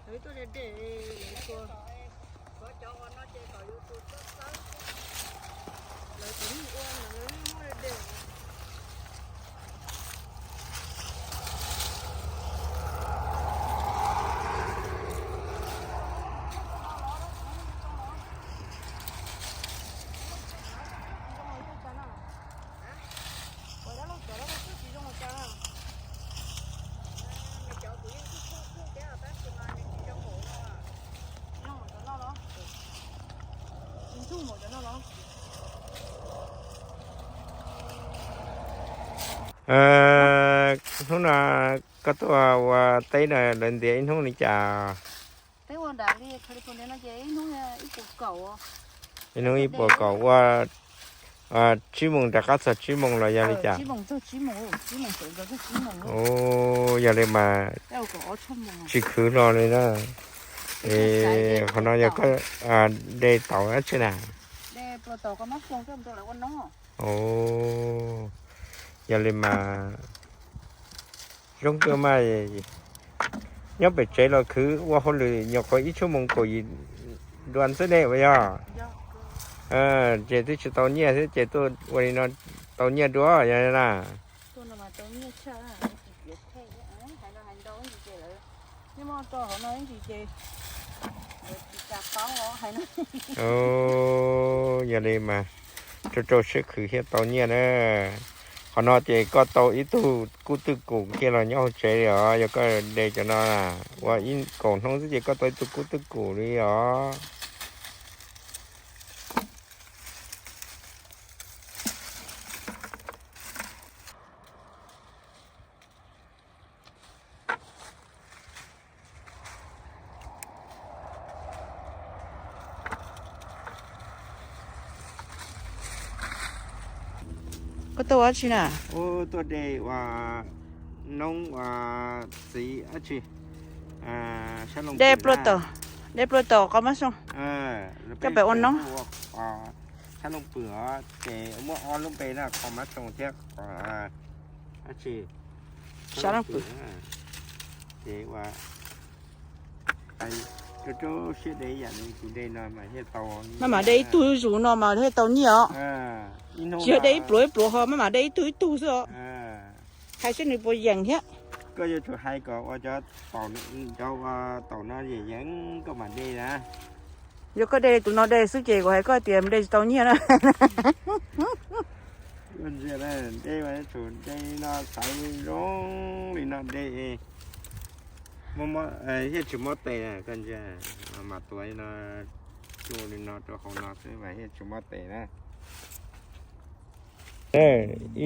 Lawv tuaj de dej, lawv tua, cov no ces kom yus tus txawb txawb, lawv tus yeej ua mas lawv muab de dej. Hnub no koj tuaj ua teb no lawv ntiav ib hnub li cas? Ib hnub ib puas kaum, ua tsib moos rov qab txog tsib moos los yog li cas? Yog li mas tsis khwv hlo li na. Qhov no yog koj de tau dab tsi na? Yog li mas zoo kawg mas, nyob pem tsev los khwv ua hauj lwm nyuam qhuav ib tshuaj moos kaum yim dua xwb ne puas yog? Ces twb tsis tau nyiaj xwb ces tuaj ua li no tau nyiaj dua yog na. Yog li mas rau rau siab khwv thiaj tau nyiaj na. Qhov no ces koj tau ib tug kub twj kum kiag los nyob hauv tsev li os, yog koj de cov no ua ib kaum hnub xwb ces koj tau ib tug kub twj kum li os. Koj tuaj ua dab tsi na? Tuaj de ua noob ua txiv dab tsi. De pluag tom, de pluag tom qhov mab xoo. Coj pem ua noob. Sab looj pwm os, ces muaj ob lub npe na, qhov mab xoo thiab qhov dab tsi. Sab looj pwm. Ces ua rau rau siab de yam li kuv de no mas thiaj tau. Maj mam de ib tug zuj zus no mas thiaj tau nyiaj os. Tsis yog de ib pluav ib pluav ho, maj mam de ib tug ib tug xwb os. Hais seb nws puas yeem thiab. Koj yuav tsum hais kom ua cov, cov ua taum no yeem yeem koj mam de na. Yog koj de tus no de xwb ces kuv hais koj tias de tsis tau nyiaj na. De mas yuav tsum de no xaiv zoo li no de, thiaj tsis mob tes na koj ntsia. Mas tuav li no, tsuj li no rau hauv no xwb mas thiaj tsis mob tes na.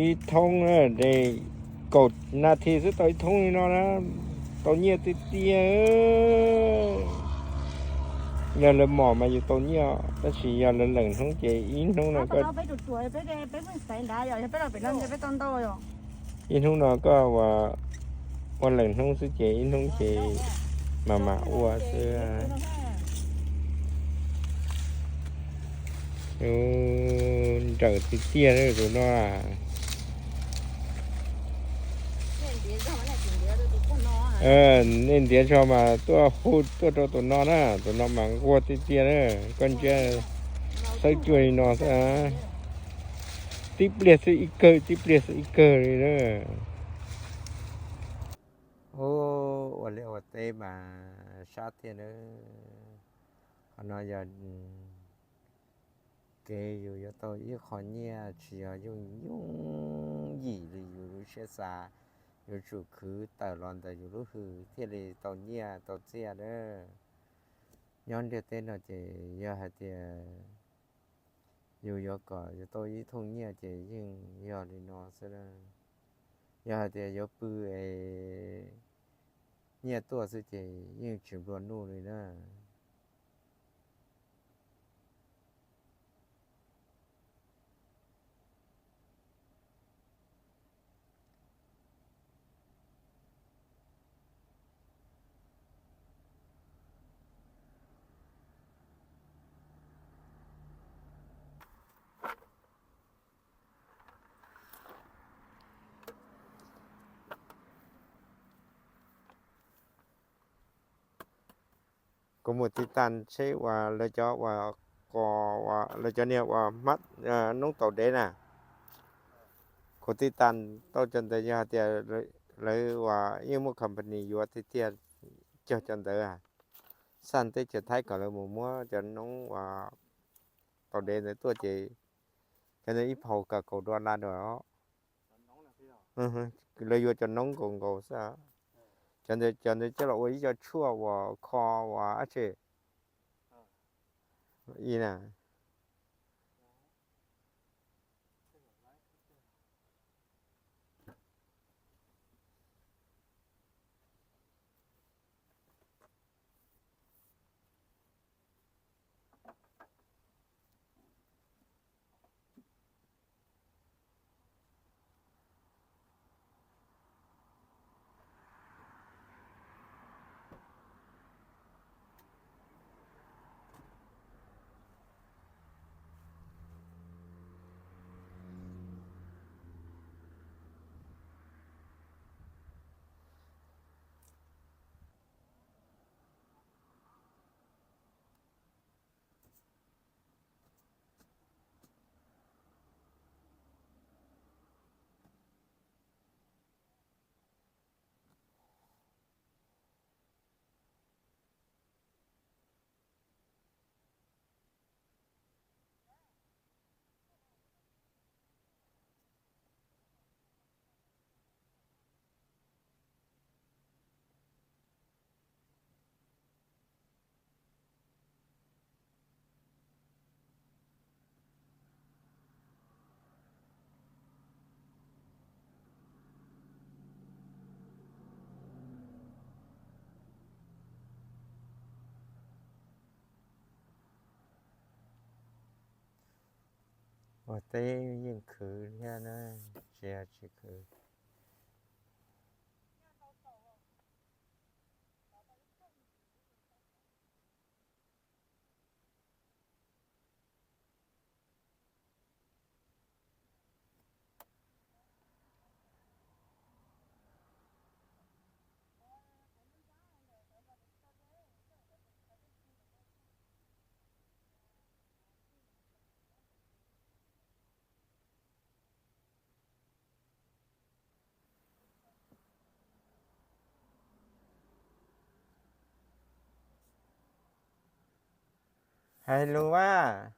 Ib thoob de kaum nas this xwb tau ib thoob li no na, tau nyiaj tiag tiag. Yog lawv mom mas yus tau nyiaj, tab sis yog lawv leem hnub ces ib hnub no koj, ib hnub no koj ua leem hnub xwb ces ib hnub ces mam mam ua xwb. Nrawm tiag tiag tus no. Nej ntiav zog mas tuaj hu tuaj rau tus no na, tus no mas nquag tiag tiag na. Koj ntsia, xawb cuag li no xwb, tib pliag xwb ib kawg, tib pliag xwb ib kawg li na. Ua liaj ua teb mas sab tiag na. Qhov no yog kev yus yuav tau ib qho nyiaj tsis yog yooj yooj yim li yus lub siab xav, yuav tsum khwv tawm los ntawm yus lub hws thiaj li tau nyiaj tau txiaj na. Nyob ntiaj teb no ces yog hais tias yus yuav kom yuav tau ib thooj nyiaj ces yeej yog li no xwb na. Yog hais tias yuav pw es nyiaj tuaj xwb ces yeej tsis nplua nuj li na. Kuv mus tiv tas tsheb uas lawv cov uas qos, lawv cov niag uas hmab noob taus dev na. Kuv tiv tas tau cov ntawd yog hais tias lawv uas yeej muaj company yuav tiag tiag, cog cov ntawd, xa teb chaws Thaib kom lawv mus muab cov noob uas taus dev ntawd tuaj ces cov ntawd ib phaus kaum kaum dollar dua. Lawv yuav cov noob nkaus nkaus xwb. Cov ntawd coj los ua ib co tshuaj uas kho uas ab tsi na. Ua teb yeej khwv thiab na, tsis yog tsis khwv. Hais lus mas.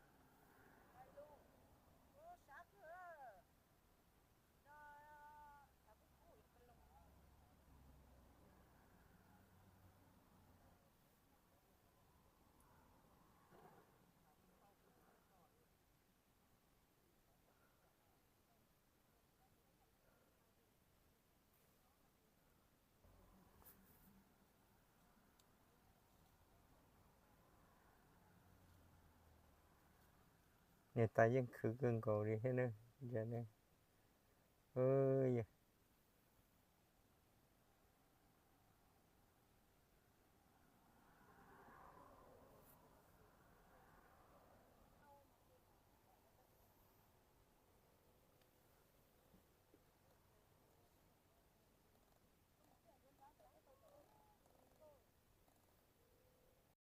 Niam tais yeej khwv kawg nkaus li thiab ne.